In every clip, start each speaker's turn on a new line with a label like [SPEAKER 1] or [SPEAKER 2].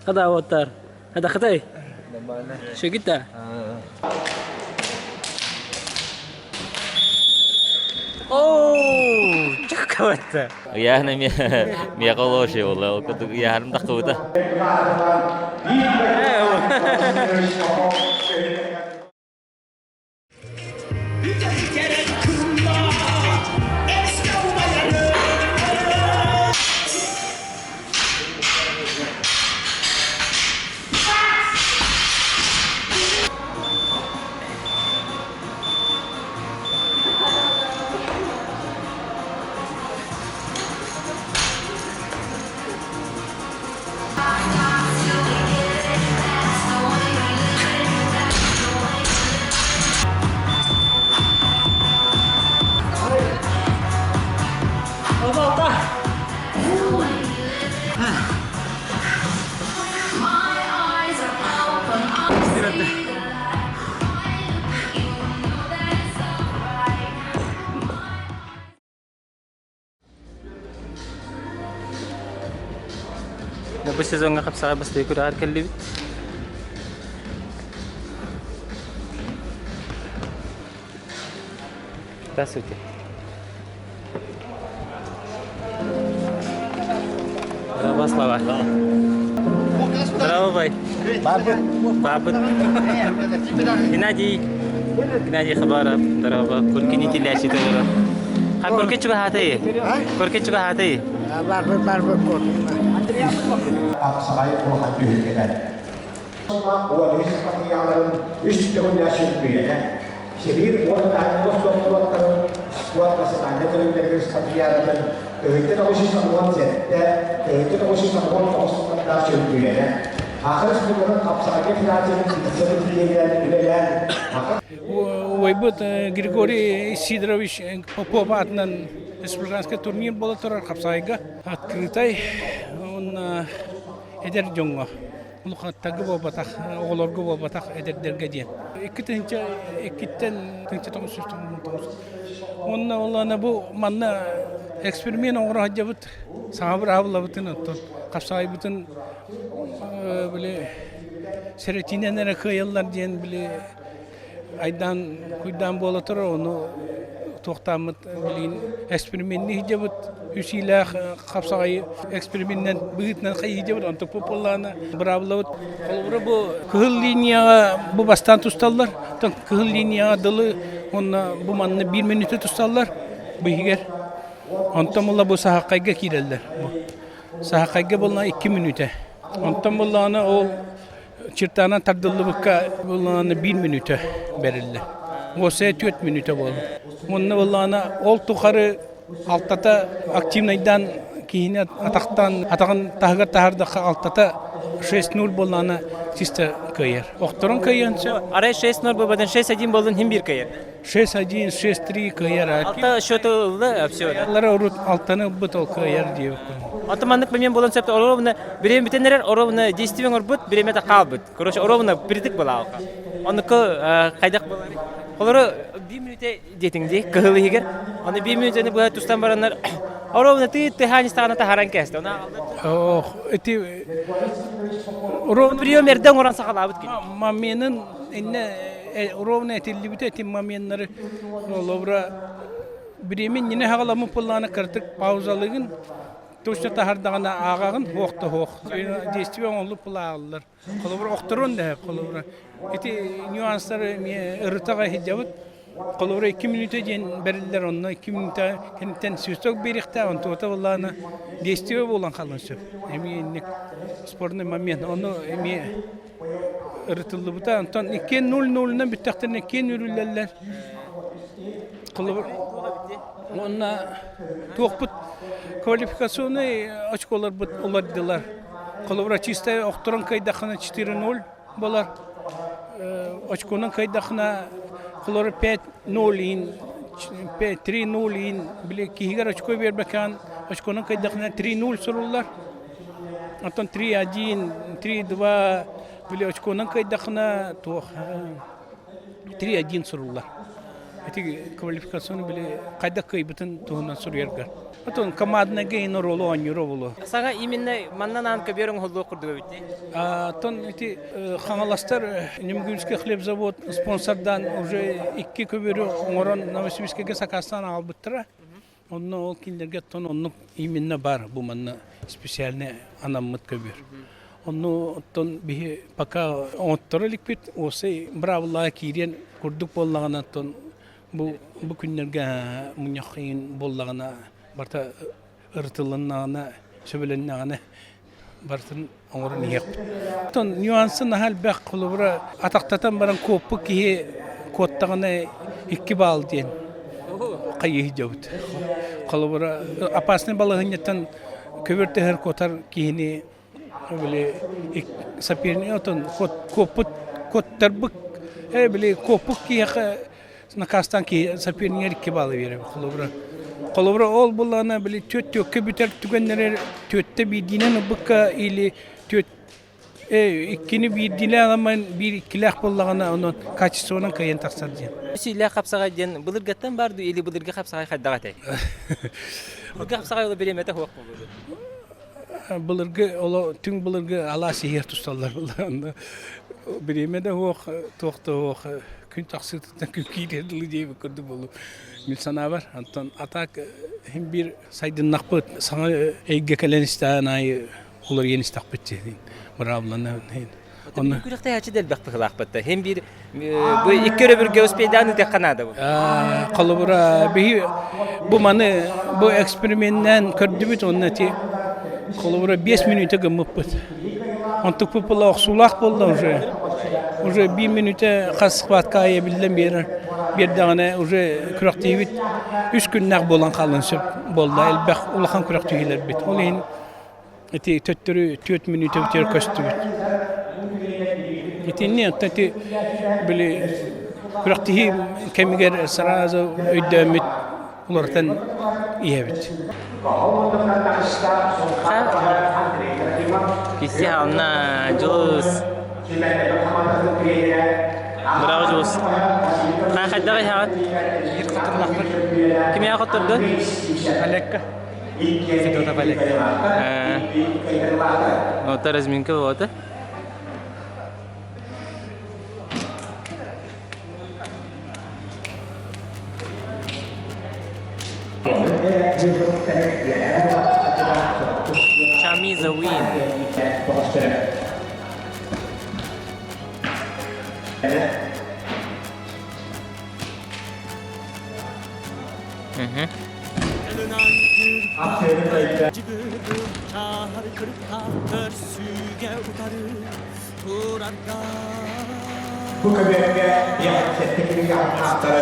[SPEAKER 1] Хада оттар. Хада хытай. Шөгүтэ. Оо, чаккабатта.
[SPEAKER 2] Ыйаһын эмиэ миэхэ олооши буолла. Ол курдук ыйаһарым таххыбыта.
[SPEAKER 1] Бу сезоҥҥа хапсаҕай бастакы күрэҕэр кэллибит. Здравствуйте. Здорово, Слава. Здорово, бай. Бабыт. Геннадий. Геннадий Хабаров. Здорово. Куркини тилээчи толорор. Ха курки чугаһаатый? Курки чугаһаатый?
[SPEAKER 3] Барбыт, барбыт
[SPEAKER 4] Ахсаҕай улахан түһүлгэнэн. Уон үс матырыйаалларын үс төгүллээх сүргүйэнэ, Сибиир уонна таһынньык остуолларын спорт национальнай көрүҥнэригэр спартакиадатын 1997, 1999 сыллардаах сүргүйэнэ, Саха Республикатын хапсаҕайга федерациятын вице-президенинэн үлэлээн
[SPEAKER 5] Убайбыт Григорий Сидорович Попов аатынан республиканскай турнир буола турар хапсаҕайга открытай уонна эдэр дьоҥҥо улахаттарга буолбатах, оҕолорго буолбатах эдэрдэргэ диэн. 2 тыһыынча 2-ттэн 1999. Уонна ол бу манна эксперимент оҥоро сылдьабыт, саҥа быраабылабытын оттон хапсаҕайбытын били сэрэтиинэн эрэ кыайаллар диэн били айдаан куйдаан буола турар, ону туохтааммыт билигин эксперименнии сылдьабыт, үс иилээх хапсаҕайы эксперименинэн быһыытынан хайыы онтон буоллаҕына быраабылабыт. Холобура бу кыһыл линияҕа бу бастаан тусталлар, оттон кыһыл линияҕа дылы уонна бу манна биир мүнүүтэ тусталлар бу иһигэр. Онтон буолла бу саһаххайга киирэллэр. Саһаххайга буолла 2 мүнүүтэ. Онтон буоллаҕына ол чертанан тардыллыбыкка буоллаҕына биир мүнүүтэ бэриллэр. Уопсайа 4 мүнүүтэ буолар. Уонна буоллаҕына ол тухары алтата активнайдаан киһини атахтаан атаҕын таһыгар таһаардахха алтата 6-0 буоллаҕына чисто кыайар. Охторон кыайыан сөп.
[SPEAKER 1] Арай 6-0 буолбатын 6-1 буоллун хим биир кыайар.
[SPEAKER 5] 6-1, 6-3 кыайар.
[SPEAKER 1] Алта счету ылла, все.
[SPEAKER 5] Лара урут алтаны ылбыт ол кыайар диэбиккин.
[SPEAKER 1] Ото маннык момент буолан сөп оровна бириэмэ бүтэн эрэр, оровна действиең орбут, бириэмэ хаалбыт. Короче, оровна притык была. Оннуку хайдах буолар? Холору 1 мүнүүтэ диэтиҥ дии, кыһыл иһигэр. Аны 1 мүнүүтэни быһа тустан бараннар оровна ты тыһаанистаҕына таһаран кээстэ. Она
[SPEAKER 5] Ох, эти ровно
[SPEAKER 1] прием эрдэ оҥорон саҕалаабыт кини.
[SPEAKER 5] Моменын инне ровно этиллибитэ этим моменнары олобура бириэмин нine хаҕаламмыт буоллаҕына кыратык паузалыгын точно таһардаҕына ааҕаҕын хуох да хуох действие оҥоллук була ааҕыллар. Холобура охторон да холобура ити нюанстары эмиэ ырытаҕа иһдьабыт. Холобура 2 мүнүүтэ диэн бэриллэр онно 2 мүнүүтэ кэнниттэн свисток биэриэхтээх онтуота буоллаҕына действие буолан хаалан сөп. Эмиэ инник спорный момент ону эмиэ ырытыллыбыта. Онтон иккиэн 0-0-нан бүттэхтэринэ иккиэн үрүллэллэр. Холобур уонна туохпут квалификационный очколарбыт улардылар. Холобура чисто охторон кыайдаххына 4-0 болар. Очконан кыайдаххына холобура 5-0 ин 3-0 ин били киһигэр очко биэрбэкээн очконан кыайдаххына 3-0 суруллар. Оттон 3-1, 3-2 били очконан кыайдаххына туох 3-1 суруллар. Ити квалификацияны били хайдах кыайбытын туһунан суруйаргар. Отон командныйга ин оруолу оонньуура буолуо.
[SPEAKER 1] Саҥа именно манна наан көбүөр оҥоһуллуох курдук эбит дии.
[SPEAKER 5] Оттон ити Хаҥаластар Немгүнский хлебзавод спонсордаан уже икки көбүөрү оҥорон Новосибирскайга сакаастаан аҕалбыттара. Онно ол кинилэргэ оттон оннук именно бар бу манна специально анаммыт көбүөр. Онно оттон биһи пока оҥотторо иликпит, уопсай быраабылаҕа киириэн курдук буоллаҕына оттон бу бу күннэргэ мунньах иһин буоллаҕына барыта ырытылыннаҕына, сөбүлэннэҕинэ барытын оҥорон иһиэхпит. Оттон нюансы наһаа элбэх, холобура атахтатан баран куоппут киһи куоттаҕына икки баал диэн хайыы дьабыт. Холобура опасный балаһыанньаттан көбөр түһэр куотар киһини били соперник отон куоппут куоттарбыт били куоппут киһиэхэ накаастаан киһи сопернигэр икки баалы биэрэбит холобура холобура ол буллаҕына били түөрт түөккэ бүтэр түгэннэрэр түөртэ биирдиинэн ылбыкка или түөрт иккини биирдиилээх аламмын биир иккилээх буоллаҕына онон качествонан кыайан тахсар диэн.
[SPEAKER 1] Сиилээх хапсаҕай диэн былыргаттан бар дуу или былыргы хапсаҕай хайдах этэй? Былыргы хапсаҕай ола бириэмэтэ суох буолуо.
[SPEAKER 5] Былыргы оло түҥ былыргы алаас иһиэр тусталлар буолла. Бириэмэ да суох, туох да суох күн тахсыытыттан күн киириэр дылы диэбит курдук буолуо. Мин санаабар, онтон а так иһин биир сайдыннахпыт, саҥа эйгэ кэлэн истэҕин аайы уларыйан истэхпит дии быраабыланы.
[SPEAKER 1] Онно күрэхтэһээччи да элбэх быһыылаахпыт да. Һин биир бу икки өрөбүлгэ успейдаан ыытыахха наада бу.
[SPEAKER 5] Холобура биһи бу маны бу эксперименнээн көрдүбүт уонна ити холобура 5 мүнүүтэ гыммыппыт. Онтукпут була охсуулаах буолла уже. Уже биир мүнүүтэ хас схватка аайы биллэн биэрэр биэрдэҕинэ уже күрэхтиибит үс күннээх буолан хаалан сөп буолла элбэх улахан күрэхтиһиилэрбит. Ол иһин ити төттөрү түөрт мүнүүтэ көстүбүт. Итинни оттон ити били күрэхтиһии кэмигэр сразу өйдөөммүт уларытан иһэбит.
[SPEAKER 1] Кисси онно Дьулус. Браво Дьулус. Хайдах иһэҕит? Кимиэхэ хоттордун?
[SPEAKER 3] Олекка. Федотов Олег.
[SPEAKER 1] Вот разминка вот. Chamiza win.
[SPEAKER 4] Бу көбүөргэ сэттэ кинигэ ааптары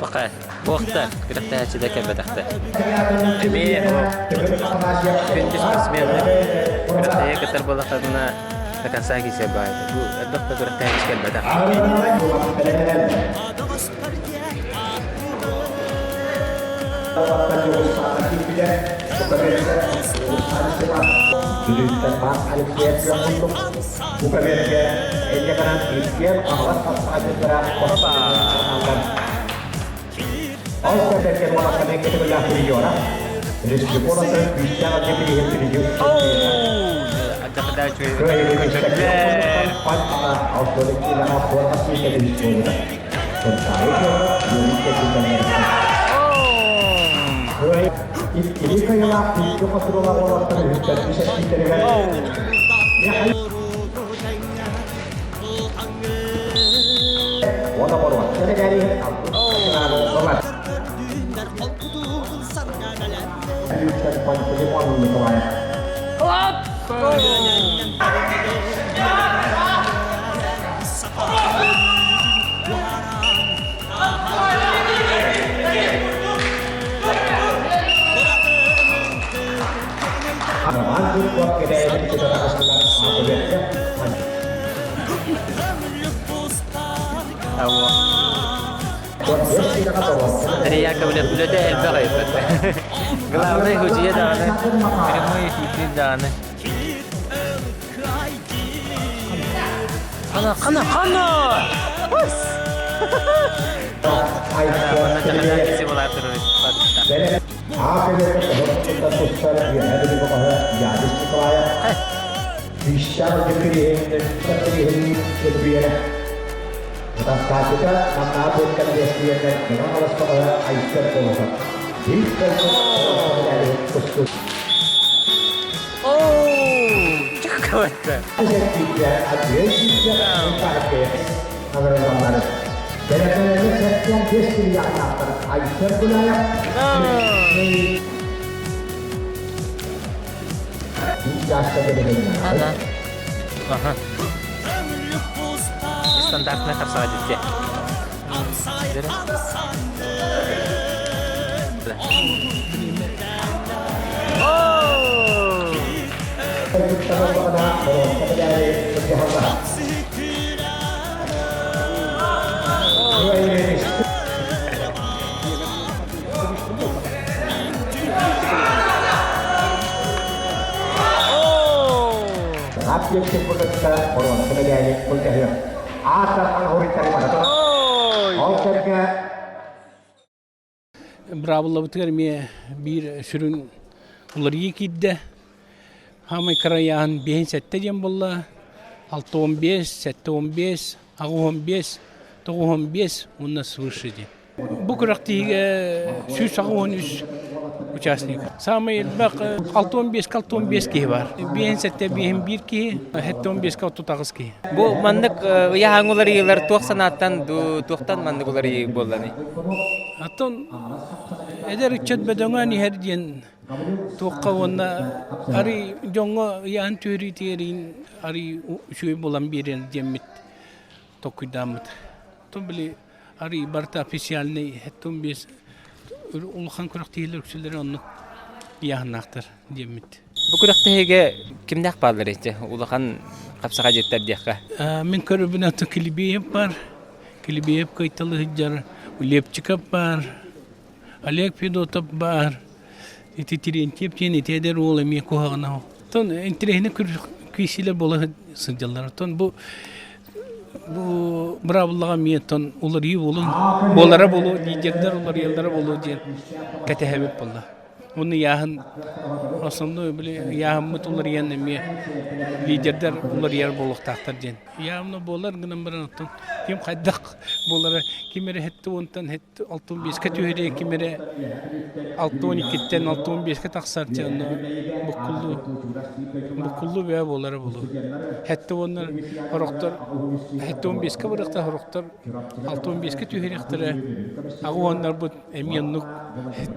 [SPEAKER 1] Пока. Буохта, күрэхтэһээччи да кэлбэтэхтэ. Эмиэ күндү спортсменнар күрэхтэһиэ кытар буоллахтарына до конца кисе баайда. Бу элбэх да күрэхтэһээччи кэлбэтэх. Андрей Яковлев үлэтэ элбэх эбит. Главный худья даҕаны, прямой эфир даҕаны. Хана, хана, хана! Ага. Стандартная хапсаҕа дьикти.
[SPEAKER 5] Быраабыллабытыгар эмиэ биир сүрүн уларыйыы киирдэ. Хаамай кырайааһын биэһин сэттэ диэн буолла. 65, 75, 85, 95 уонна свыше диэн. Бу күрэхтэһиигэ 183 участник. Саамай элбэх 65-65 киһи баар. Биэһин сэттэ биэһин биир киһи, 75-ке 38 киһи.
[SPEAKER 1] Бу маннык ыйааһын уларыйыылар туох санааттан туохтан маннык уларыйыы буолланый?
[SPEAKER 5] Оттон эдэр ыччат бөдөҥөөн иһэр диэн туохха уонна арый дьоҥҥо ыйааһын түһэриитигэр арый үчүгэй буолан биэрэр диэммит толкуйдааммыт. Оттон били арый барыта официальный 75 улахан күрэхтэһиилэр үксүлэрэ оннук ыйааһыннаахтар диэммит.
[SPEAKER 1] Бу күрэхтэһиигэ кимнээх бааллар ити улахан хапсаҕай дьиттэр диэххэ?
[SPEAKER 5] Мин көрөбүн аты Килибиев бар, Килибиев кыйталы сылдьар, Лепчиков бар, Олег Федотов бар, ити Терентьев диэн ити эдэр уол эмиэ куһаҕана. Оттон интэриэһинэй күүсүлэр буола сылдьаллар. Оттон бу бу быраабылаҕа эмиэ оттон уларыйыы буолун буолара буолуо, лидердэр уларыйаллара буолуо диэн кэтэһэбит буолла. Уонна ыйааһын основной били ыйааһыммыт уларыйан эмиэ лидердэр уларыйар буолуохтаахтар диэн. Ыйааһымна буолар гынан баран оттон ким хайдах буолара ким эрэ сэттэ уонтан 65-кэ түһэриэ ким эрэ 62-ттэн 65-кэ тахсар дьэ онно буккуллуу буккуллуу бөҕө буолара буолуо. Сэттэ уоннар сорохтор 75-кэ барыахтар сорохтор 65-кэ түһэриэхтэрэ аҕа уоннарбыт эмиэ оннук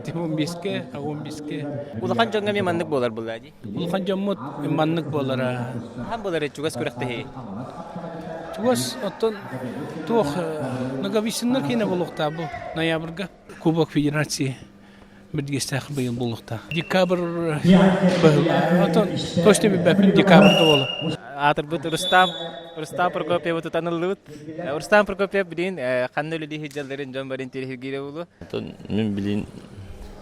[SPEAKER 5] 15-кэ 15-кэ
[SPEAKER 1] Улахан дьоҥҥо эмиэ маннык буолар буолла дии.
[SPEAKER 5] Улахан дьоммут маннык буолара.
[SPEAKER 1] Хаһан буолар чугас күрэхтэһии?
[SPEAKER 5] Чугас оттон туох Ноговицыннар киинэ буолуохтаах бу ноябрьга Кубок Федерации бирдигэстээх быйыл буолуохтаах. Декабрь оттон точно билбэппин декабрьга буолар.
[SPEAKER 1] Аатырбыт Рустам Рустам Прокопьевы тутан ыллыбыт. Рустам Прокопьев билин ханна үлэлии сылдьалларын дьон бары интэриэһиргиирэ буолуо.
[SPEAKER 2] Оттон мин билин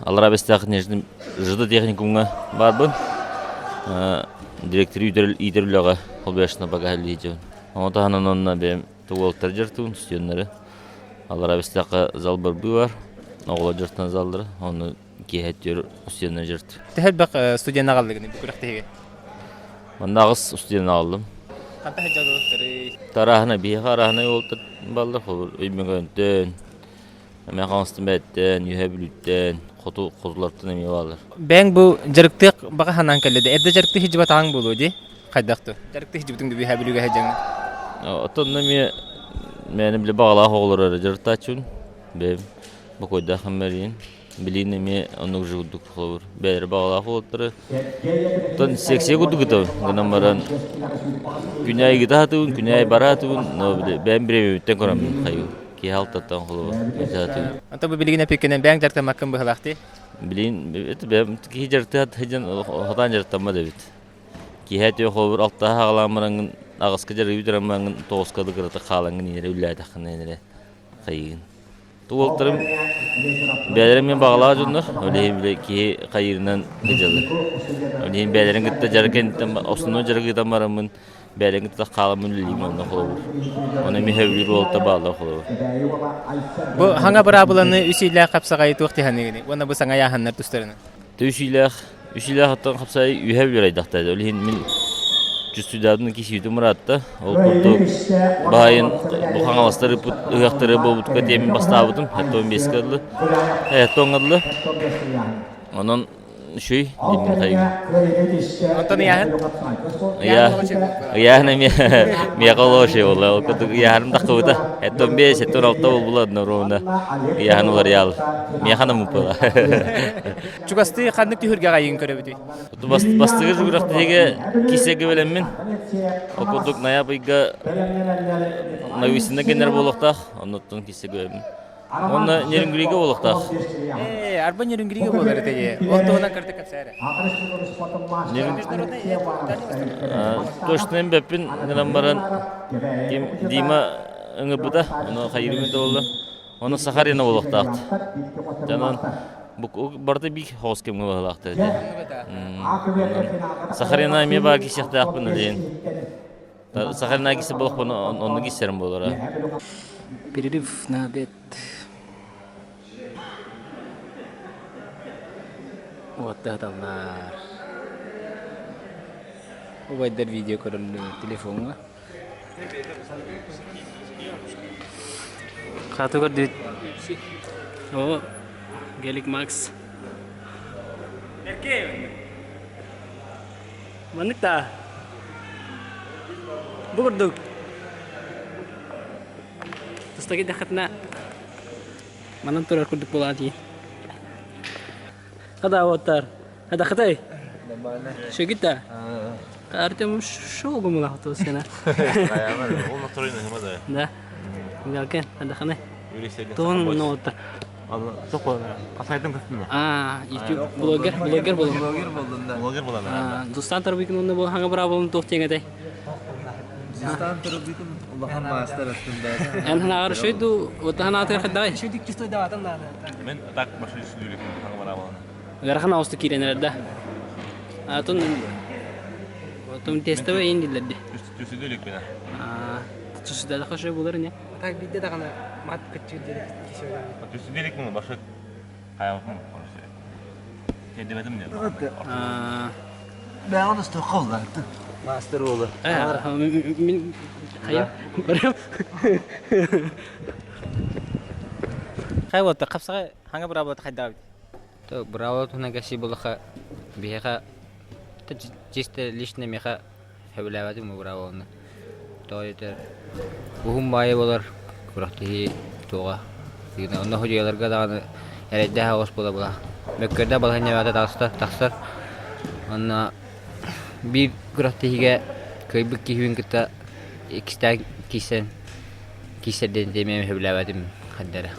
[SPEAKER 2] Аллараа Бэстээх Нижний ЖД техникумҥа баарбын. Директор иитэр үлэҕэ холбояшына пока үлэлиир. Ону таһынан онно бэйэм туголтар дьартыбын студеннары. Аллараа Бэстээххэ зал барбыы бар. Оҕолор дьартан заллара. Ону киэһэ түөр студеннар дьарт.
[SPEAKER 1] Төһө элбэх студент аҕаллыгын бу күрэхтэһиигэ?
[SPEAKER 2] Манна аҕыс студент аҕаллым.
[SPEAKER 1] Ханта сылдьаллар?
[SPEAKER 2] Тарааһына биһиэхэ арааһынай уолтар баллар холбор Өймөкөөнтөн, Эмиэ хаҥастан бэйэттэн, Үөһээ Бүлүүттэн, хоту хотулартан эмиэ бааллар.
[SPEAKER 1] Бэйэҥ бу дьарыктыах баҕа санаан кэллэ да, эрдэ дьарыктыы сылдьыбатаҕыҥ буолуо дии? Хайдах дуу? Дьарыктыы сылдьыбытыҥ дуу Үөһээ Бүлүүгэ сылдьаҥҥын?
[SPEAKER 2] Оттон онно эмиэ мээнэ били баҕалаах оҕолор эрэ дьарыктааччыбын. Бэйэм бокуойдаах эммэриин. Билигин эмиэ оннук же курдук холобур. Бэйэлэрэ баҕалаах уолаттары. Оттон секция курдук ытабын. Гынан баран күнэ айгыта сатыыбын, күнэ аайы бара сатыыбын, но били бэйэм бириэмэбиттэн көрөммүн хайыы. Киһи алтаттан холобур сатыыбын.
[SPEAKER 1] Онтон бу билигин эпиккинэн бэйэҥ дьарыктаммаккын быһалаах дии?
[SPEAKER 2] Билигин это бэйэм киһи дьарыктыа сылдьан сатаан дьарыктаммат эбит. Киэһэ түө холобур алтаһа аҕалаан бараҥҥын аҕыска дьарыгы бүтэрэн бараҥҥын тоҕуска да кыратык хаалаҥҥын иһэрэ үллээтэххинэ эрэ хайыыгын. Уолтарым бэйэлэрэ эмиэ баҕалаах дьоннор, ол иһин били киһи хайыырынан сылдьаллар. Ол иһин бэйэлэрин кытта дьарык кэнниттэн основной дьарык ыытан бараммын. Бэйэлэрин кытта хаалан үлэлиим онно холобур. Оны эмиэ сөбүлүүр уолта бааллар холобур.
[SPEAKER 1] Бу хаҥа быраабыланы үс иилээх хапсаҕайы туох тиһаныгыный уонна бу саҥа ыйааһыннар тустарынан?
[SPEAKER 2] Үс иилээх үс иилээх оттон хапсаҕай үһэ үөрайдахтар. Ол иһин мин чувствуйдаабын кисиитим ыраатта. Ол курдук баайын бу хаҥаластар ыппыт ыһыахтары буолбутка тиэмин бастаабытым. Хаттон биэскэ ыллы. Хаттон ыллы. Онон Үчүй, диммин хайыгын.
[SPEAKER 1] Онтон ыйааһын?
[SPEAKER 2] Ыйааһын эмиэ миэхэ олооши буолла. Ол курдук ыйааһыным таххыбыта. Эттон 5, эттон 6 буолбула ровно ыйааһын уларыйаал. Миэхэ намыппыла.
[SPEAKER 1] Чугастыы ханнык түһүлгэҕэ айыгын көрөбүтүй?
[SPEAKER 2] Бастыгы жугурахтыһыга кисеге бэлэммин. Ол курдук ноябрьга Новисина генер буолуохтаах. Оннуттан кисеге бэлэммин. Уонна Нерюнгригэ буолуохтаах.
[SPEAKER 1] Ээ, арба Нерюнгригэ буолар этэ Ол туһунан кырдык кэпсээрэ.
[SPEAKER 2] Точно бэппин гынан баран ким Дима ыҥырбыта, ону хайырбын да буолла. Ону Сахарина буолуохтаах. Дьонон барыта биир хоос кэмҥэ баһылаахтар этэ. Сахарина эмиэ баар кисиэхтээхпин диэн. Сахарина кисе болохпун онну киссэрим буолара.
[SPEAKER 3] Перерыв на обед. Уоттааталлар. Убайдар видео көрөллөр телефоҥҥа. Хату көрдүт. О, Гелик Макс. Маннык да. Бу курдук. Туста кидэххитинэ манан турар курдук буолаа дии. Хада уоттар. Хада хытай. Шөгүтэ. Артем шоу гумулахту сена. Да. Галкен, хада Туон ноуттар.
[SPEAKER 6] Қасайтын кыстым.
[SPEAKER 3] А, YouTube блогер, блогер болдум.
[SPEAKER 6] Блогер болдум да. Блогер болдум.
[SPEAKER 3] Дустан тарбыкын онно бу хаңа бара болун туох диэн этэй?
[SPEAKER 6] Дустан тарбыкын улахан маастар аттында.
[SPEAKER 3] Эн ханааҕар шөйду, ота ханаатыгар хайдаҕай?
[SPEAKER 1] Шөйдүк чистой даватан дааны.
[SPEAKER 6] Мен так башы сүлүлүк хаңа бара болун.
[SPEAKER 3] Ыарахан ауысты киирэн эрэр да. Атын отум тестовый ин дилерди.
[SPEAKER 6] Түсүдүлүк бина.
[SPEAKER 3] Түсүдө да болар не?
[SPEAKER 1] Так бидде даганы мат кытчыр дедик кисе.
[SPEAKER 6] Түсүдүлүк муну башы хаялхын Кедебедим не.
[SPEAKER 7] Бэҕэ достуохха улаатты.
[SPEAKER 2] Мастер уолу.
[SPEAKER 3] Мин хайа барам.
[SPEAKER 1] Хай вот хапсаҕай хаҥа быраабылата хайдаабыт.
[SPEAKER 8] То браво туһунан кэсии булаха биһиэхэ чисто лично миэхэ сөбүлээбэтим бравоны. Тоҕо диэтэр уһун баайы буолар күрэхтэһии туоҕа. Онно судьуйаларга даҕаны эрэйдээх оҕус буола була. Мөккүөрдээх балаһыанньа таҕыста тахсар. Онно биир күрэхтэһиигэ кыайбыт киһибин кытта иккистээн киирсэн киирсэр диэн эмиэ сөбүлээбэтим хайдара.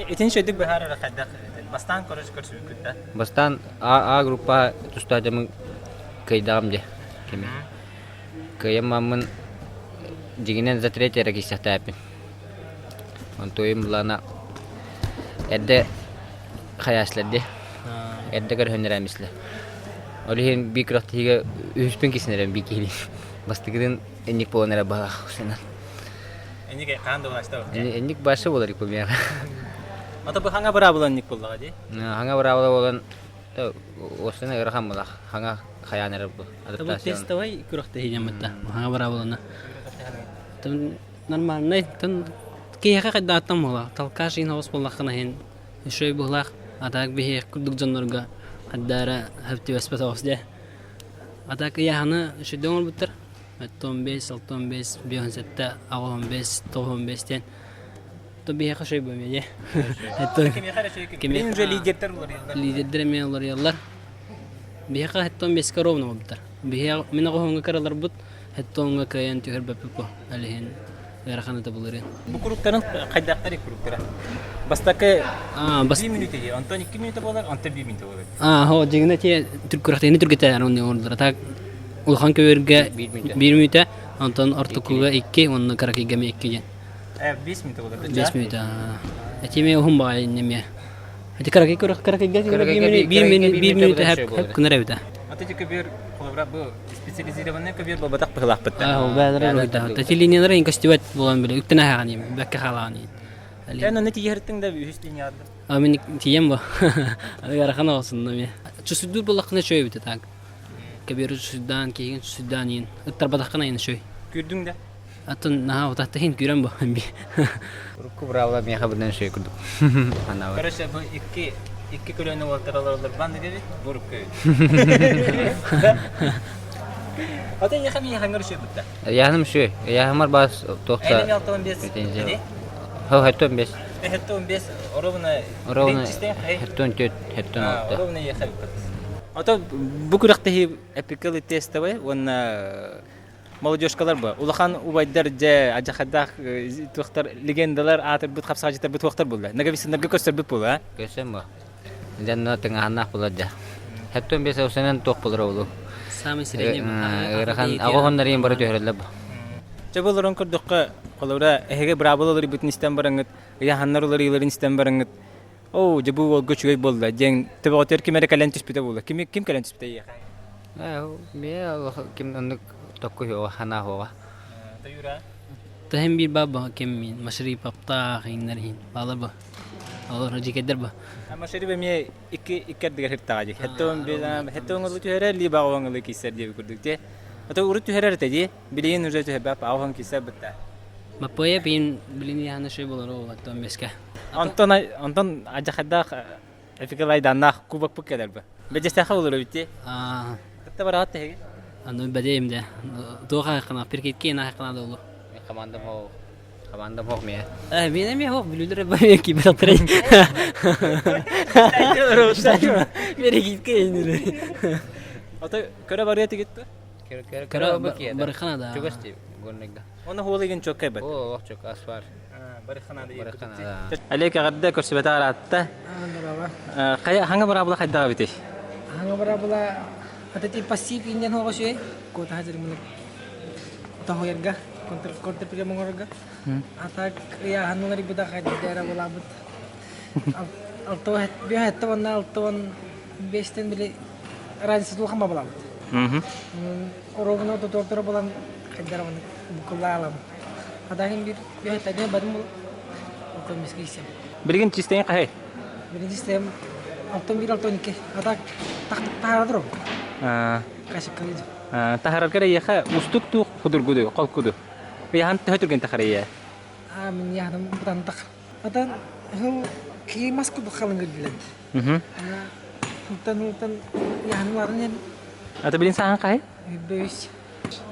[SPEAKER 1] Итин шөйдүк быһаарара хайдах бастаан көрөс көрсүбүккүт да?
[SPEAKER 8] Бастаан А, А группа тустаах дьоммун кыайдаҕым дьэ кими. Кыайаммаммын дьиҥинэн за третье эрэ киирсэхтээппин. Онтуойум былаана эрдэ хайааслар дии. Эрдэ көрүһүннэрэмислэ. Ол иһин биир күрэхтэһиигэ үһүспүн киирсэн биир киһилиин. Бастакытын инник буолан эрэ баҕалаах сынан.
[SPEAKER 1] Инник хаан да буласта.
[SPEAKER 8] Инник башы болар икумега.
[SPEAKER 1] Ата бу хаңа быраабыла инник буллаҕа дии.
[SPEAKER 8] Хаҥа быраабыла буолан Уостан ыарахан булах хаҥа хайаан эрэр бу
[SPEAKER 3] Бу тестовай күрэхтэһиинэммитэ хаҥа быраабылана. Нормальный тын киһиэхэ хайдааттан буола толкаш иин оҕус буоллаххына иһин үчүгэй быһылаах а так биһиэх курдук дьоннорго хайдаара хөптүбэспэт оҕус дьэ а так ыйааһыны үчүгэй оҥорбуттар 15 65 57 85 95 диэн То биһиэхэ үчүгэй буолуо дии.
[SPEAKER 1] Кимиэхэ уже лидердэр уларыйаллар.
[SPEAKER 3] Лидердэр эмиэ уларыйаллар. Биһиэхэ хэттон бэскэ ровно буолбуттар. Биһиэхэ мин оҕоһуҥҥа кыраларбыт хэттоҥҥа кыайан түһэрбэппит бу. Ол иһин ыарахан это булырын.
[SPEAKER 1] Бу куруктарын хайдахтар куруктара? Бастакы 1 минута дии, онтон 2 минута буолар, онтон 1 минута буолар.
[SPEAKER 3] Аа, хо дьиҥинэ те түркүрэхтиини түргэтээр онно оҥордулар. Так улахан көбүөргэ 1 минута, онтон ортокуга 2, уонна кыракыйга эмиэ 2 диэн.
[SPEAKER 1] 5 минута болар.
[SPEAKER 3] 5 минута. Этиме уһун баҕайы иннемиэ. Ити кыракый кыракыйга 1 минута хэп кынар эбитэ.
[SPEAKER 1] Аты тикебер Холобура бу специализированный көбүөр буолбатах быһылаахпыт.
[SPEAKER 3] Аа, бээлэрэ уруйдаах. Та линиялары ин көстүбэт буолан биле үктэн аһаҕан иим, бэккэ хаалаҕан иин.
[SPEAKER 1] Эн онно тиийэртиҥ да үһүс линияҕа.
[SPEAKER 3] А мин тиийэн бу. Ыарахан оҕосунна ми. Чусуйдуур буоллаххына үчүгэй эбит так. Көбүөрү чусуйдаан, киһигин чусуйдаан иин. Ыттарбатаххына иин үчүгэй.
[SPEAKER 1] Күүрдүҥ да?
[SPEAKER 3] Аттын наһаа утаттыһын күүрэн бу.
[SPEAKER 8] Урукку быраабыла миэхэ быдан үчүгэй курдук. Анаабыт.
[SPEAKER 1] Короче, бу икки икки көлүөнэ уолаттар олороллор бан дебит, бу урукку эбит. Ата яха ми хангар үчүгэй бутта.
[SPEAKER 8] Яһаным үчүгэй. Яһамар бас туохта.
[SPEAKER 1] Эми 65.
[SPEAKER 8] Претензия. Хо, 75.
[SPEAKER 1] 75 ровно
[SPEAKER 8] Ровно 74, 76.
[SPEAKER 1] Ровно ехали. Ото бу күрэхтэһии эпикалы тестовый уонна молодежкалар бу улахан убайдар дьэ адьахайдаах туохтар легендалар аатырбыт хапсаҕадьыттарбыт туохтар буолла наговицыннарга көрсөрбүт буолла
[SPEAKER 8] Көрсөн бу. Дьонно тыҥаһаннаах булар дьэ. Хэттон бес усанан туох булар олу.
[SPEAKER 3] Самый средний.
[SPEAKER 8] Ыарахан аҕоһоннарын бары түһэрэллэр бу.
[SPEAKER 1] Чэ болорон көрдөххө холобура эһиги быраабылалары бүтүн истэн бараҥҥыт ыйаһаннар уларыыларын истэн бараҥҥыт оо дьэ бу уолга үчүгэй буолла диэн төбөҕүтүгэр ким эрэ кэлэн түспүтэ буолла ким ким кэлэн түспүтэ эйиэхэ
[SPEAKER 8] Миэ ким оннук токку хуоҕа ханаа хуоҕа.
[SPEAKER 1] Таюра
[SPEAKER 3] Таһым биир баба ким мин Машриповтаах иҥнэр иһин баалар ба. Олор дьикэдэр ба.
[SPEAKER 1] Машрип эмиэ икки икки ардыгар сыртаҕа дии. Хеттон хеттон ылы түһэрэр, либо аҕаҕын ылы киссэр диэби курдук дии. Ото урут түһэрэр этэ дии. Билигин уже түһэрбэп аҕаҕын киссэр бытта.
[SPEAKER 3] Маппыйа пиин билин яһана шөй болор оттон беске.
[SPEAKER 1] Онтон онтон адьахайдаах эфикалайданнаах кубок кэлэр бу. Бэдьэстэхэ болор эбит
[SPEAKER 3] Аа
[SPEAKER 1] Кытта бараат тэһиги.
[SPEAKER 3] Аны бэдейим де. Туох айқана, перкетке айқана да олу.
[SPEAKER 8] Командам хоох. Командам хоох мия.
[SPEAKER 3] Э, мен эми хоох бүлүлөр бай ки бетатрай. Берекитке инилер.
[SPEAKER 1] Ото көрө барыа тигит бу.
[SPEAKER 3] Көрө барыхана да.
[SPEAKER 8] Чугас ти горнегда.
[SPEAKER 1] Оны хуолыгын чоккай бат.
[SPEAKER 8] О, ох чок асфар.
[SPEAKER 1] Барыхана
[SPEAKER 8] Барыхана да.
[SPEAKER 1] Алек аҕарда көрсүбэтэ араатта. Хайа хаҥа барабыла хайдаҕа битий?
[SPEAKER 7] Хаҥа барабыла атати пассив иннен хоҕосуй куотаха дьарымыны тоһуйарга контр контрприем оҥорорго атак ыйааһынналар быда хайдара булаабыт алта биэс уонна 65-тен били разница улахан бабалаабыт оруобуна тутуордара булан хайдара уонна букулаалам атагын бир биэс бадым бул окомискийсем
[SPEAKER 1] Билигин чистейин хаһай?
[SPEAKER 7] Биринчи систем 61 62 атак таһарадыр кашыккалыды.
[SPEAKER 1] Таһараргар эйиэхэ устук туу худургуду, холкуду. Ыйахан төһө түргэн тахарыйа?
[SPEAKER 7] А мин яһаным бутан тах. Атан хыл ки мас курдук халыҥыр билэн. Хылтан хылтан яһаныларын эн
[SPEAKER 1] Ата билин сахан хаһай?
[SPEAKER 7] бөйс.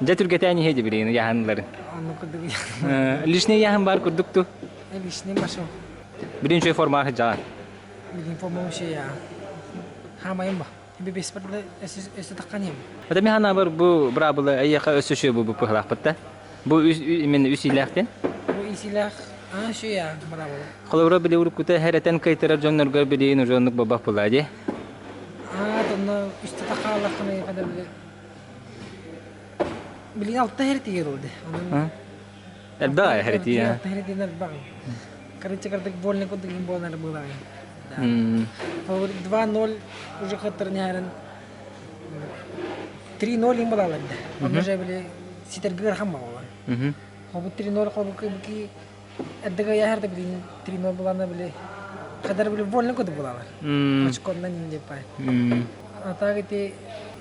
[SPEAKER 1] Дьэ түргэтэн иһэ билин яһаныларын.
[SPEAKER 7] Анны курдук.
[SPEAKER 1] Лишний яһан бар курдук ту.
[SPEAKER 7] Лишний башо.
[SPEAKER 1] Билин чөй форма хыджаҕан.
[SPEAKER 7] Билин форма вообще я. Хамайым ба. Бес бар өсө таққан ем.
[SPEAKER 1] Ата ми хана бар бу бырабыла эйиэхэ өссө шө бу быһылаахпытта. Бу именно үс илээхтен.
[SPEAKER 7] Бу исилэх а шө я бырабыла.
[SPEAKER 1] Холобура били уруккута хэрэтэн кайтарар дьоннорго билиин уже оннук бабах була ди.
[SPEAKER 7] А тонна үстэ тақаалаххына када били билин алта херти олды.
[SPEAKER 1] Элбэ хэрити.
[SPEAKER 7] Алта херти элбэ. Короче, кардык больно кудык им болнар была. 2-0 уже хаттар нярын 3-0 им была ланда. Он уже били ситергер хамма була. Хобу 3-0 хобу ки эддега яхарда били 3-0 булана били кадар били больно кудык булалар. Очконнан инде пай. А так ити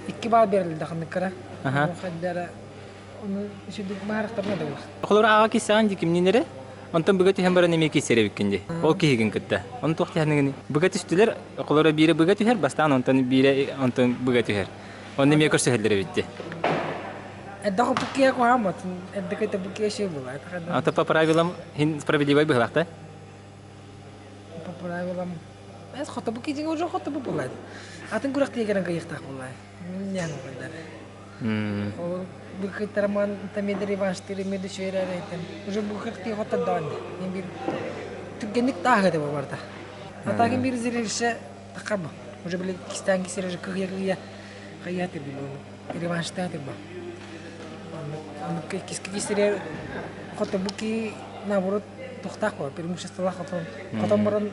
[SPEAKER 7] икки бал берилди ханныккара. Хаддара оны сүдүк маарахтарына да булар.
[SPEAKER 1] Холобура аға кисаан ди кимнинере? Онтон быга түһэн баран эмиэ кисэрэ бүккүн ди. Ол киһигин кытта. Оны туох түһэрнигини? Быга түстүлэр, холобура биирэ быга түһэр, бастаан онтон биирэ онтон быга түһэр. Онно эмиэ көрсөһөллөр эбитти.
[SPEAKER 7] Эдде хоппуккия куһаамат, эдде кыта буккия шей була.
[SPEAKER 1] А то по правилам хин справедливай быһылаах
[SPEAKER 7] По правилам эс хотобу кижиң уже хотобу булай. Атын күрәктигерен кыйыктак булай. Нян булай. Ол бу кыйтараман тамедер иваштыр меди шөйрәр әйтем. Уже бу кыркти хота дан. Мен бир түргенлик тагы деп барда. Атагын бир зирилше такаба. Уже биле кистан кисер кыя кыя кыя тир бу. Реваншта тир бу. Аны киски кисер хота буки наоборот тохтак бар. Преимущество хотон. Хотон баран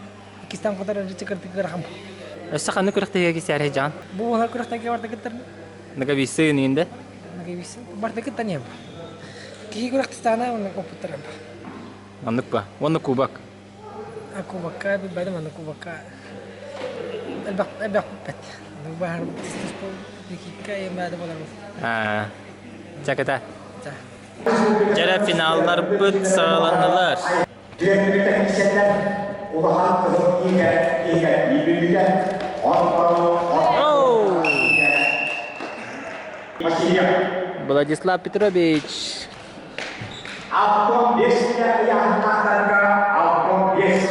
[SPEAKER 7] кистан хотар ричи кыртык рахам.
[SPEAKER 1] Өссө ханны күрэхтэһигэ кисээрэ жан.
[SPEAKER 7] Бу она күрәктәге барда киттер.
[SPEAKER 1] Нагависы инде?
[SPEAKER 7] Нагависы. Бардакы танем. Киһи күрэхтэстэҕинэ оннук опыттарым.
[SPEAKER 1] Оннук ба. Уонна кубок.
[SPEAKER 7] А кубокка билбэтим аны кубокка элбэх элбэх бэт. Баһар дикикка еммәді болар.
[SPEAKER 1] Аа. Чаката. Дьэрэ финалларбыт саҕаланнылар.
[SPEAKER 4] Түөртүбүтэ улахан кыһыл иитэ иитэ иибүүтэ
[SPEAKER 1] Владислав Петрович.
[SPEAKER 4] Алтон бес ыйааһыннаахтарга алтон бес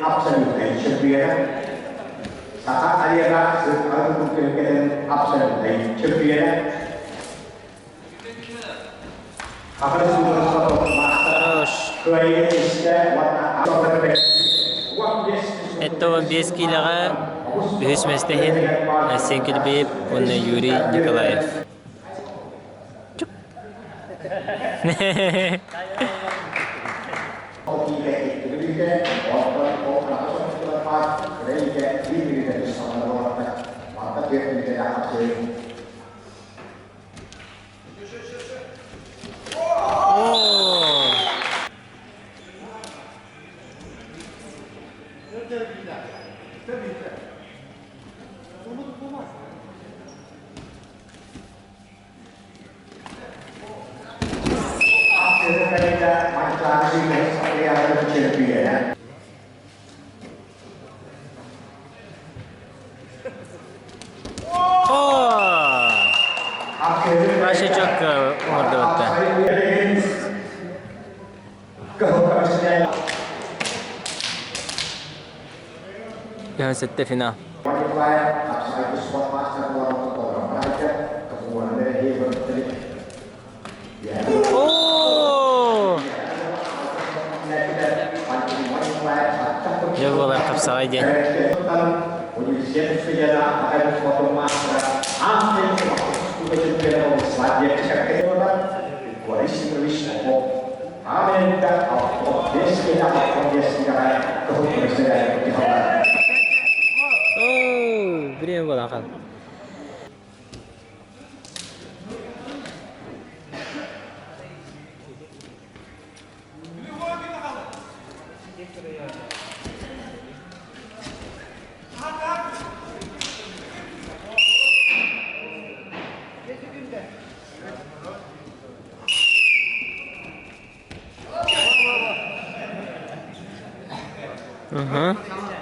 [SPEAKER 4] абсолютнай чөмпүйэнэ. Саха Олега сыркарын күркэтин абсолютнай чөмпүйэнэ.
[SPEAKER 1] Это 15 киилэҕэ үһүс миэстэ иһин Айсен Килбиев уонна Юрий Николаев. Ваша четко оҥордубутта. Сэттэ финал. Дьэ буолар хапсаҕай диэн. Время буолан хаалла.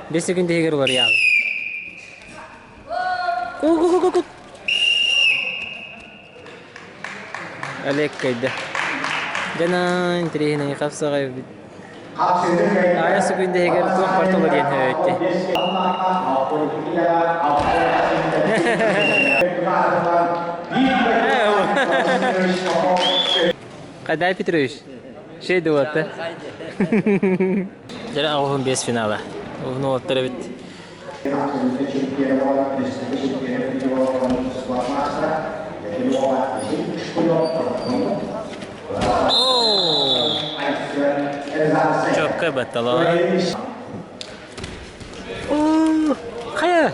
[SPEAKER 1] Бес секунд иһигэр уларыйаҕын. Ку-ку-ку-ку-ку. Олег кыайда. Дьэ интэриэһинэй хапсаҕай эбит. Аайа секунд иһигэр туох барыта уларыйан өттө. Кадай Петрович, шей дуота. Дьэ оҕуһун бес финала. Уһун уолаттар эбит. Чопка баттала. Хайа!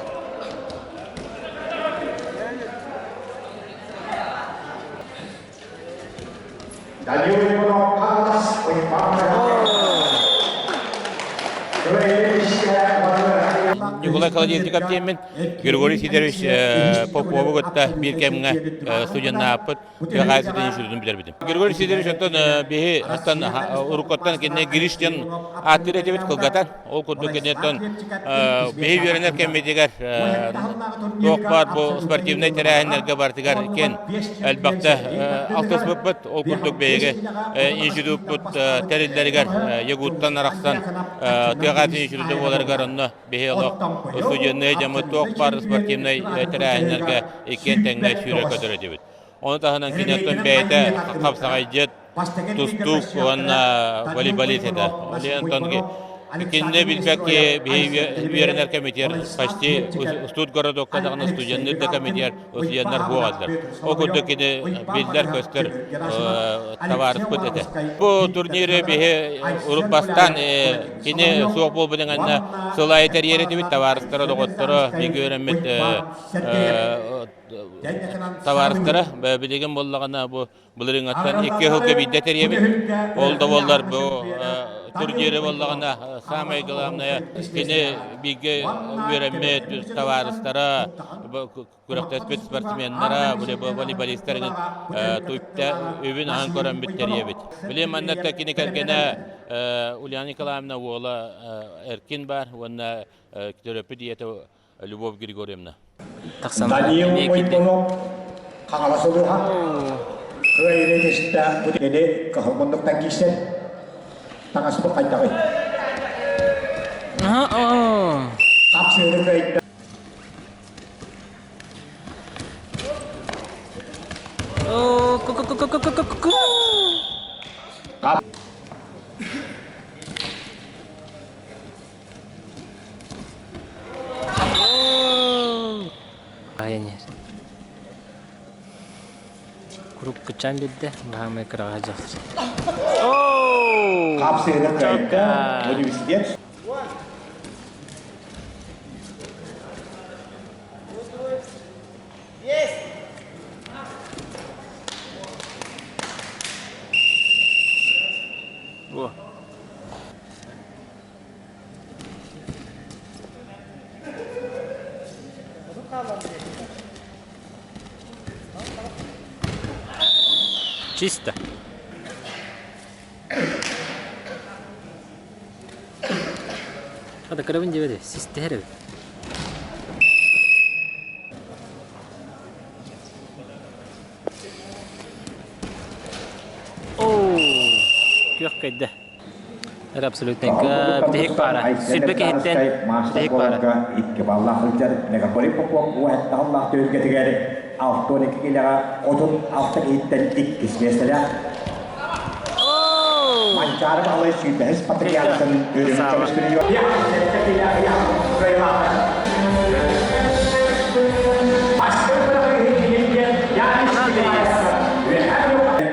[SPEAKER 9] Николай Холодильников диэммин Григорий Сидорович Попову кытта биир кэмҥэ студеннааппыт Тыаҕа ситин институтун бүтэрбитим. Григорий Сидорович оттон биһи оттон уруккуттан кинини Гриш диэн ааттыыр этибит кылгатан. Ол курдук киниттэн биһи үөрэнэр кэммитигэр туох баар бу спортивнай тэрээһиннэргэ барытыгар киэн элбэхтэ алтыспыппыт. Ол курдук биһиги институппут тэриллэригэр Ягуттан арахсан тыаҕа института буоларыгар онно биһи олох студеннай дьаммыт туох баар спортивнай тэрээһиннэргэ иккиэн тэҥҥэ сүүрэр-көтөр этибит. Ону таһынан киниэттэн бэйэтэ хапсаҕайдьыт, тустуук уонна волейболист этэ. Онтон. Кинини билбэкки биһи үөрэнэр кэмитиэр почти студгородокка даҕаны студенныр да кэмитиэр студеннар буоҕаллар. Ол курдук кини биллэр-көстөр табаарыспыт этэ. Бу турниры биһи урут бастаан кини суох буолбутун кэннэ сыл аайы тэрийэр этибит табаарыстара, доҕотторо, бииргэ үөрэммит табаарыстара. Билигин буоллаҕына бу Былырыыҥҥаттан икки сылга биирдэ тэрийэбит. Ол да буоллар бу турниры буоллаҕына саамай главное кини бииргэ үөрэммит табаарыстара, күрэхтэспит спортсменнара, волейболистар туйта үбүн аһан көрөн тэрийэбит. Билим манна кини кэргэнэ Ульяна Николаевна уола Эркин бар уонна төрөппүт ийэтэ Любовь Григорьевна.
[SPEAKER 4] Даниил Мойбонов Хаҥалас улууһа кыайыыны тистэ бу кини кыһыл муннуктан киирсэр таҥаспыт хайдаҕый? Хапсыыны кыайда.
[SPEAKER 1] Курук кыччаан биэрдэ, баһаамай кыраҕа дьахтар.
[SPEAKER 4] Хапсыыны кыайда университет.
[SPEAKER 1] О. Чисто. Хата кырабын диэбэт систэһэр эбит. Оо, күөх кэйдэ. Это абсолютненько бүтэһик паара. Сүрбэ киһиттэн бүтэһик паара.
[SPEAKER 4] Икки баллаах сылдьар Мегаполит Попов уһаттааллаах түһүлгэтигэр 62 киилэҕэ 36 киһиттэн иккис миэстэлээх. Манчаары Баһылай сүүрбэһис патриархын үрүҥ көмүс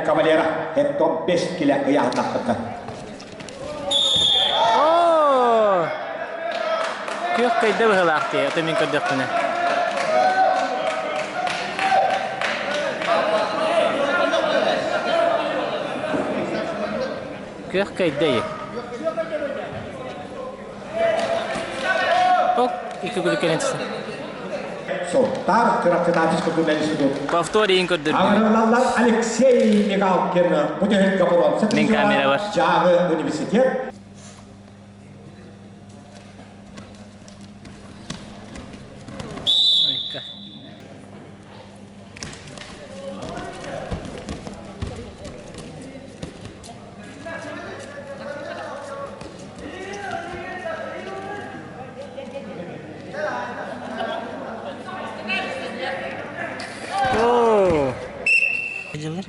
[SPEAKER 4] Кавалера, это 5 киле ыйаахтахпыта.
[SPEAKER 1] Оо! Күөх кыйда быһыылаах дии, ото мин көрдөхпүнэ. Күөх кыйда и. Ок, икки күлүк кэлэн түсүн.
[SPEAKER 4] Соттар Чурапчытаатыс курдук институт.
[SPEAKER 1] Повтор иин көрдөрдүм.
[SPEAKER 4] Аҕырыллаллар Алексей Мигалкин бу түһүлгэ боруонса
[SPEAKER 1] Мин камера бар.
[SPEAKER 4] Дьааҥы университет.
[SPEAKER 1] Айка. Оо! Дьыллар.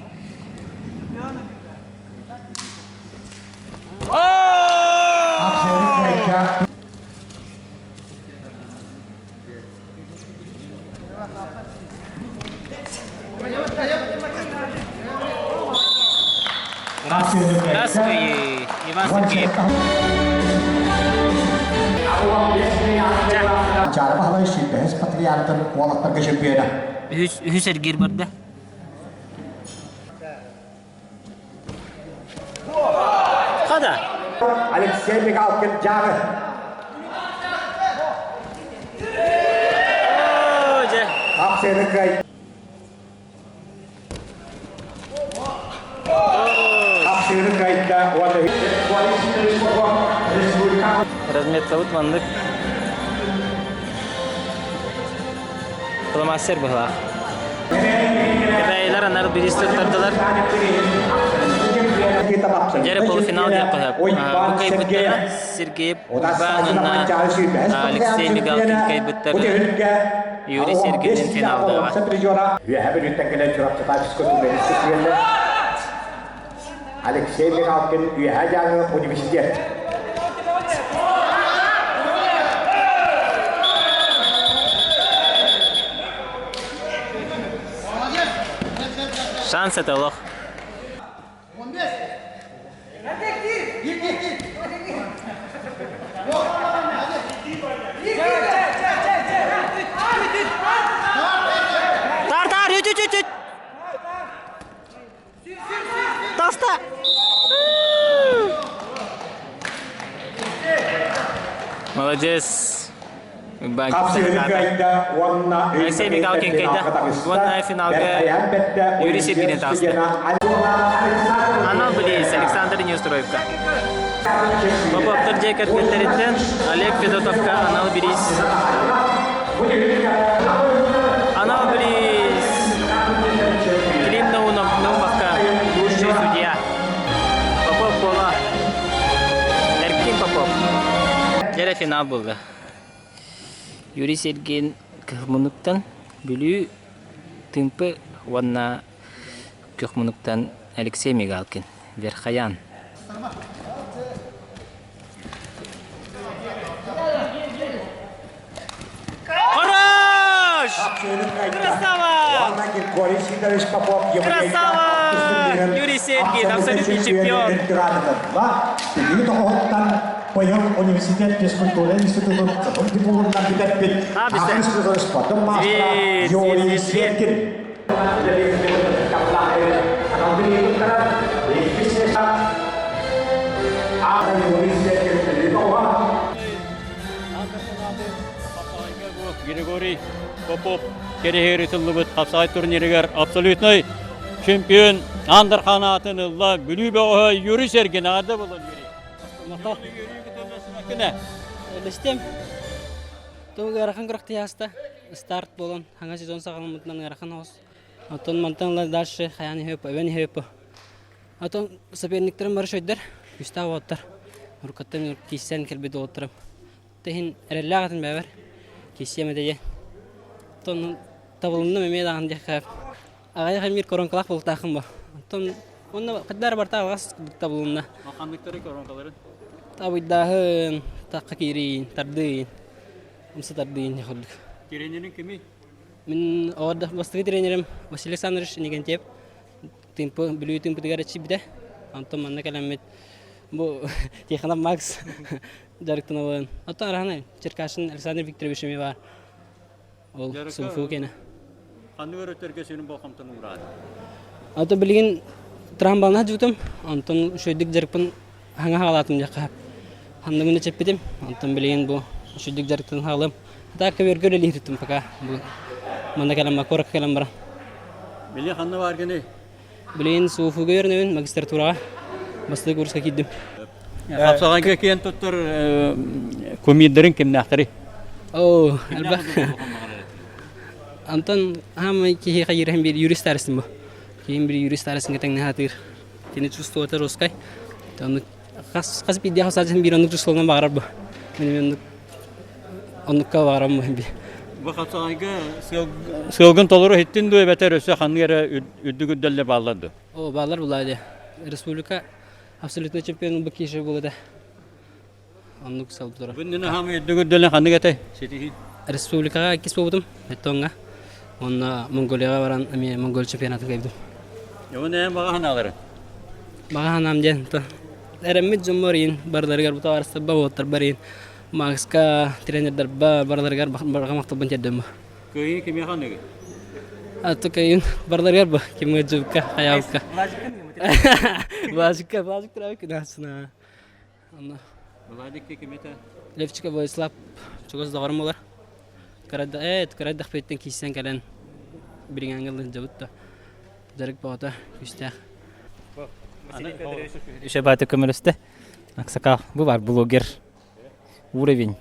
[SPEAKER 1] Здравствуй, Иван Сергеев.
[SPEAKER 4] Чаара Баһылай сүүрбэһис патриархын уолаттарга чемпиона.
[SPEAKER 1] Үһүс, үһүс эргиир барда. Хада.
[SPEAKER 4] Алексей Мигалкин Дьааҥы. Хапсыыны кыай. Хапсыыны кыайда уонна
[SPEAKER 1] Разметкабыт маннык фломастер быһылаах. Кэбээйилэр анар бириис туттардылар. Дьэрэ полуфинал диэххэ сөп. Бу кыайбыттара Сергей Уйбаан уонна Алексей Мигалкин кыайбыттар Юрий Сергеевин финалдаҕа.
[SPEAKER 4] Үөһэ Бүлүүттэн кэлэн Чурапчытаачыска тумнарыска Алексей Мигалкин Үөһээ Дьааҥы университет.
[SPEAKER 1] Шанс это олох. Тар тар үт үт үт үт. Таста. Молодец. Алексей Мигалкин кайда. Уонна финалга Юрий Сергеевич таҕыста. Анал билиис Александр Неустроевка. Поповтар дьиэ кэргэттэриттэн Олег Федотовка анал бириис. Анал бириис Клим Наумовка лучший судья. Попов буола. Эркин Попов. Дьэрэ финал буолла. Юрий Сергин Кыһыл Бүлүү Тыымпы уонна Күөх Мунуктан Алексей Мигалкин, Верхоян. Хорош! Красава! Красава! Юрий Сергин, абсолютный чемпион.
[SPEAKER 4] Университет физкультуры институтун дипломунан бүтэрбит спортун маастара Юрий Сергин.
[SPEAKER 10] Григорий Попов кэрэһиэр ытыллыбыт хапсаҕай турнирыгар абсолютнай чемпион Андерхан аатын ылла Бүлүү бөҕөһө Юрий Сергин аҕарда буолан Юрий.
[SPEAKER 3] Листем. Ту ыарахан күрэхтэһэ старт буолан хаҥа сезон саҕаламмытынан ыарахан оҕус. Оттон мантан ыла дальше хайаан иһиэп, эбэн иһиэп. Отон соперниктерим бары шойдар, күстээх уоттар. Уруккаттан киирсэн кэлбит уоттарым. Тэһин эрэллээх атын бэбэр. Киирсиэм этэ дьэ. Оттон табылынным эмиэ даҕаны диэххэ. Аҕыйах эмиир коронкалаах буолтааххын бо. Оттон уонна хайдах барта алҕас табылынна.
[SPEAKER 10] Ханныктары коронкаларын?
[SPEAKER 3] Табыйдааһын, тахха киириин, тардыын, умса тардыын курдук.
[SPEAKER 10] Тренерин кимий?
[SPEAKER 3] Мин оҕо бастакы тренерим Василий Александрович Никентьев Тыымпы Бүлүү Тыымпытыгар эчийбитэ. Онтон манна кэлэммит бу Тихонов Макс дьарыктанабын. Оттон араһанай Черкашин Александр Викторович эмиэ баар. Ол сунфу киэнэ.
[SPEAKER 10] Ханнык өрүттэргэ сүрүн болҕомтону уураат?
[SPEAKER 3] Ото билигин трамбална жутум. Онтон үчүгэйдик дьарыкпын хаҥа хаалаатым диэххэ. Ханныгын эчэппитим. Онтон билигин бу үчүгэйдик дьарыктан хаалым. Так көбүөргө үлэлииртим пока. Бу манна кэлэн куоракка кэлэн баран.
[SPEAKER 10] Били ханна бааргыный?
[SPEAKER 3] Билигин СУФУга үөрэнэбин магистратураҕа. Бастакы курска киирдим.
[SPEAKER 10] Хапсаҕайга киэн туттар кумирдарын кимнээхтэрий?
[SPEAKER 3] Оо, элбэх. Антон хаамай киһиэхэ иирэһин биир юрист арыстым бу. Киһим бир юрист арысынга тэҥнэһэ атыыр. Кини чувствует русскай. Оннук хас хас биирдии хас биир оннук чувстволунан баҕарар бу. Мин оннук оннукка баҕарам бу.
[SPEAKER 10] Бу хапсаҕайга сыалгын толору иһиттин дуо эбэтэр өссө ханнык эрэ үрдүк үрдэллэр бааллар дуо?
[SPEAKER 3] О, бааллар булаа дии. Республика абсолютно чемпион бу буолута. Оннук салбытара.
[SPEAKER 10] Күннүн аһам үрдүк үрдэлин ханнык этэй? Ситиһин.
[SPEAKER 3] Республикаҕа иккис буолбутум, Эттоҥҥа. Онно Монголияҕа баран эмиэ Монгол чемпионатын кыайбытым.
[SPEAKER 10] Уонна эн баҕа санааларын?
[SPEAKER 3] Баҕа санаам диэн эрэммит дьоммор иин барыларыгар бу табаарыстарба уолаттарбар иин Макска тренердарба барыларыгар барҕа махталбын тиэрдэм.
[SPEAKER 10] Кыайыы кимиэхэ аныгы?
[SPEAKER 3] А то кыайын барыларыгар бу кимҥэ дьыбка хайаабыкка. Влажикка, Влажик травик күнәсына. Онно
[SPEAKER 10] Владик ким этэ?
[SPEAKER 3] Левчика Владислав чугас доҕорум буолар. Кыра кыра киирсэн кэлэн бириҥээҥҥэ сылдьабыт да дьарык бөҕөтө күүстээх.
[SPEAKER 1] Еще бааты көмөлөстө. Аксакал бу бар блогер уровень.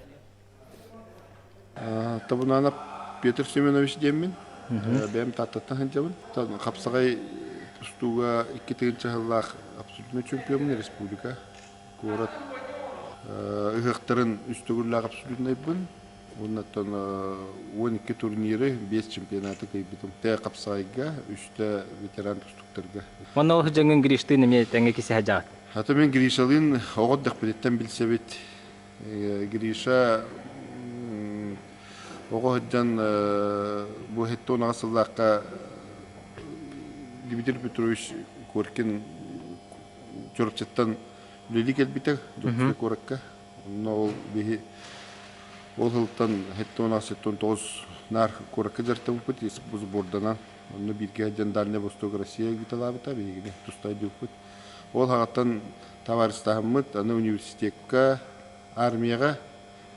[SPEAKER 11] Табунанов Петр Семенович диэммин. Бэйэм Тааттаттан сылдьабын. Хапсаҕай тустууга 2 сыллаах абсолютнай чемпиоммун республика, куорат ыһыахтарын үс төгүллээх абсолютнайбын. Уоннаттан 12 турниры, 5 чемпионаты кыайбытым. Тэ хапсаҕайга, үстэ ветеран тустуктарга.
[SPEAKER 1] Онно ол дьоҥҥун Гриштыын эмиэ тэҥҥэ кисэһэ дьаҕыт.
[SPEAKER 11] Хата мен Гришалыын оҕо дэхпититтэн билсэбит. Гриша оҕо сылдьан бу 78 сыллаахха Дмитрий Петрович Коркин Чурапчыттан үлэлии кэлбитэ Дьокуускай куоракка. Онно ол биһи ол сылтан 76-79 наар куоракка дьарыктаммыппыт сборданан. Онно бииргэ сылдьан Дальний Восток Россия ыыталаабыта, биһигини тустайдыыппыт. Ол аҕаттан табаарыстаһаммыт, аны университекка, армияҕа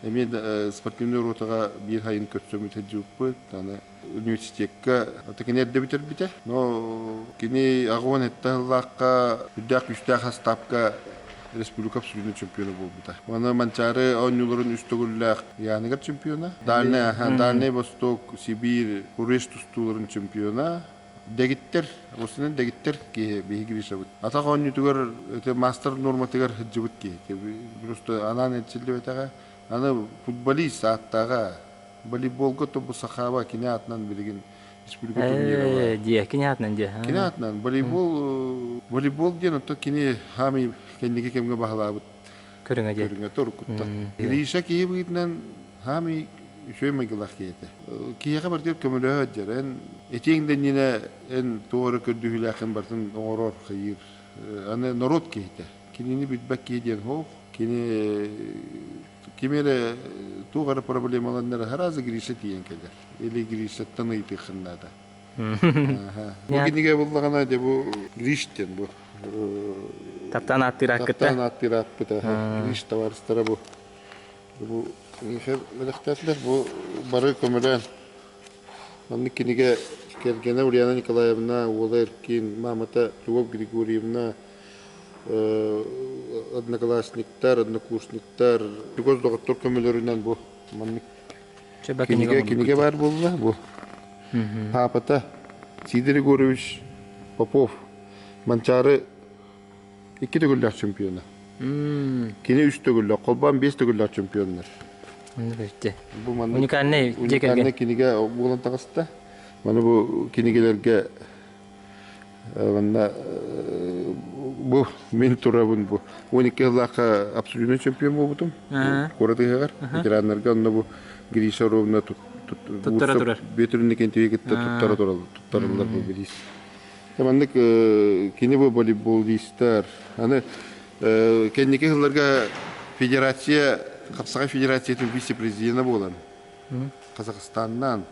[SPEAKER 11] эмиэ спортивнай ротаҕа биир сайын көрсөммүт сылдьыбыппыт. Аны университекка кини эрдэ бүтэрбитэ. Но кини аҕыон сэттэ сыллаахха үрдээх күүстээх састаапка республика абсолютнай чемпиона буолбута. Аны Манчаары оонньууларын үс төгүллээх Яныгар чемпиона, Дальний, Дальний Восток, Сибиир, Куреш тустууларын чемпиона, дэгиттэр, осунан дэгиттэр киһи биһиги Гришабыт. Атах оонньуутугар это мастер норматыгар сылдьыбыт киһи. Просто анаан этсиллибэтэҕэ. Аны футболист ааттааҕа волейболга тобу сахаба кини аатынан билигин республика турнира бар.
[SPEAKER 1] Дие, кини аатынан дие.
[SPEAKER 11] Кини аатынан волейбол волейбол диэн оттон кини хаамый кэнники кэмҥэ баһылаабыт
[SPEAKER 1] көрүҥэ дии.
[SPEAKER 11] Көрүҥэ торуккуттан. Гриша киһи быһыытынан хаамый үчүгэй майгылаах киһи этэ. Киһиэхэ барытыгар көмөлөһө дьэр. Эн этиэҥ да иннинэ эн туох эрэ көрдүүһүлээххин барытын оҥорор, хайыыр. Аны норуот киһитэ. Кинини билбэт киһи диэн суох. Кини ким эрэ туох эрэ проблемаланнар сразу Гриша тиийэн кэлэр. Или Гришаттан ыйытыаххын наада. Бу кинигэ буллаҕына дьэ бу Гриш диэн бу.
[SPEAKER 1] Таптаан ааттыыр ааккыта.
[SPEAKER 11] Таптаан ааттыыр ааппыта. Гриш табаарыстара бу. Бу бэлэхтээтилэр бу бары көмөлөөн. Маннык кинигэ кэргэнэ Ульяна Николаевна, уола Эркин, мамата Любовь Григорьевна, одноклассниктар, однокурсниктар, чугас доҕоттор көмөлөрүнэн бу маннык кинигэ, кинигэ баар буолла бу. Паапата Сидор Егорович Попов Манчаары икки төгүллээх чемпиона. Кини үс төгүллээх, холбоон биэс төгүллээх чемпионнар.
[SPEAKER 1] Бу маннык уникальный
[SPEAKER 11] уникальный кинигэ буолан таҕыста. Маны бу кинигэлэргэ Манна бу мин турабын бу 12 сыллаахха абсолютный чемпион буолбутум. Куорат ыһыаҕар ветераннарга онно бу Гриша ровно
[SPEAKER 1] туттара турар.
[SPEAKER 11] Бүөтүрүннүк интервью кытта туттара туттарыллар бу билиис. Маннык кини бу волейболистар. Аны кэнники сылларга федерация Хапсаҕай федерациятын вице-президенэ буолан Казахстаннаан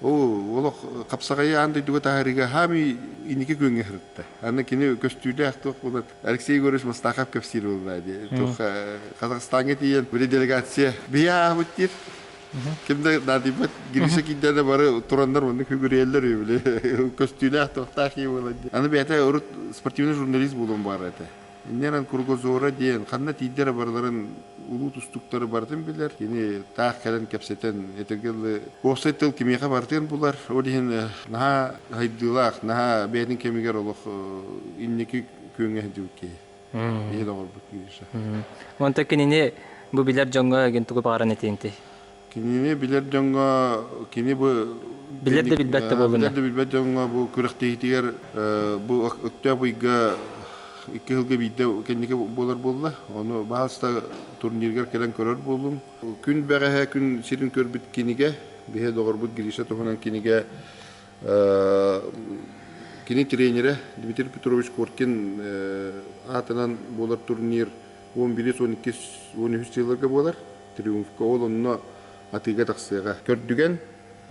[SPEAKER 11] Оо, олох хапсаҕайы аан дойдуга таһаарыыга хаамый инники күөҥҥэ сырытта. Аны кини көстүүлээх туох буолар Алексей Егорович Мастахов кэпсиир буолла дии. Туох Казахстаҥҥа тиийэн били делегация биһи ааһабыт диир. Ким да наадыйбат Гриша киирдэ бары тураннар оннук хүгүрүйэллэр үһү били көстүүлээх туохтаах киһи буолар дии. Аны бэйэтэ урут спортивный журналист буолуон баҕарар этэ. Инньэ Кругозора диэн ханна тиийдэ эрэ барыларын улуу тустуктары барытын билэр. Кини таах кэлэн кэпсэтэн этэргэ дылы уопсай тыл кимиэхэ барытын булар. Ол иһин наһаа хайдыылаах, наһаа бэйэтин кэмигэр олох инники күөҥҥэ сылдьыбыт киһи. Киһи доҕорбут Гриша.
[SPEAKER 1] Онто кинини бу билэр дьоҥҥо эгин тугу баҕаран этиэнтэй?
[SPEAKER 11] Кинини билэр дьоҥҥо кини бу
[SPEAKER 1] Билэр да билбэт да буоллуна.
[SPEAKER 11] Билэр да билбэт дьоҥҥо бу күрэхтэһиитигэр бу Өктөөп ыйга икки сылга биирдэ кэнники буолар буолла. Ону баһаалыста турниргар кэлэн көрөр буоллум. Күн бэҕэһээ күн сирин көрбүт кинигэ, биһи доҕорбут Гриша туһунан кинигэ кини тренерэ Дмитрий Петрович Коркин аатынан буолар турнир 11, 12, 13 сылларга буолар. Триумфка ол онно атыыга тахсыаҕа. Көрдүгэн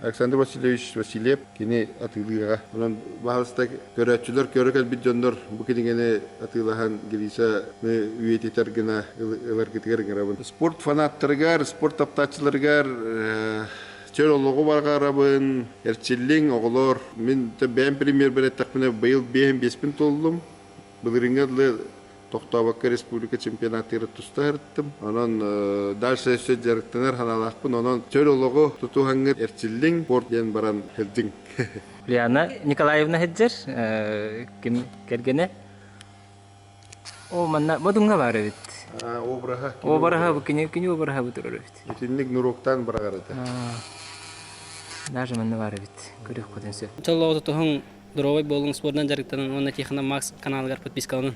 [SPEAKER 11] Александр Васильевич Васильев кини атыылыаҕа. Онон баһаалыста көрөөччүлэр, көрө кэлбит дьоннор бу кинигэни атыылаһан Гришаны үйэтитэр гына ыларгытыгар ыҥырабын. Спорт фанаттарыгар, спорт таптааччыларыгар чөл олоҕу баҕарабын, эрчиллиҥ, оҕолор. Мин бэйэм премьербэр эттэхпинэ, быйыл биэһин биэспин толлум. Былырыыҥҥа дылы тохтообокко республика чемпионатыгар туста сырыттым. Онон дальше өссө дьарыктанар санаалаахпын. Онон чөл олоҕу тутуһаҥҥыт эрчиллиҥ, спорт диэн баран сылдьыҥ.
[SPEAKER 1] Лиана Николаевна сылдьар, ким кэргэнэ. О, манна Модуҥҥа баар эбит.
[SPEAKER 11] Обраһа.
[SPEAKER 1] Обраһа, бу кини кини обраһа бу турар эбит.
[SPEAKER 11] Итинник нуруктаан быраҕар этэ.
[SPEAKER 1] Даже манна баар эбит. Көрүөххүтүн сөп.
[SPEAKER 3] Чөл олоҕу тутуһуҥ, доруобай буолуҥ, спордунан дьарыктанын уонна Тихонов Макс каналыгар подпискаланын.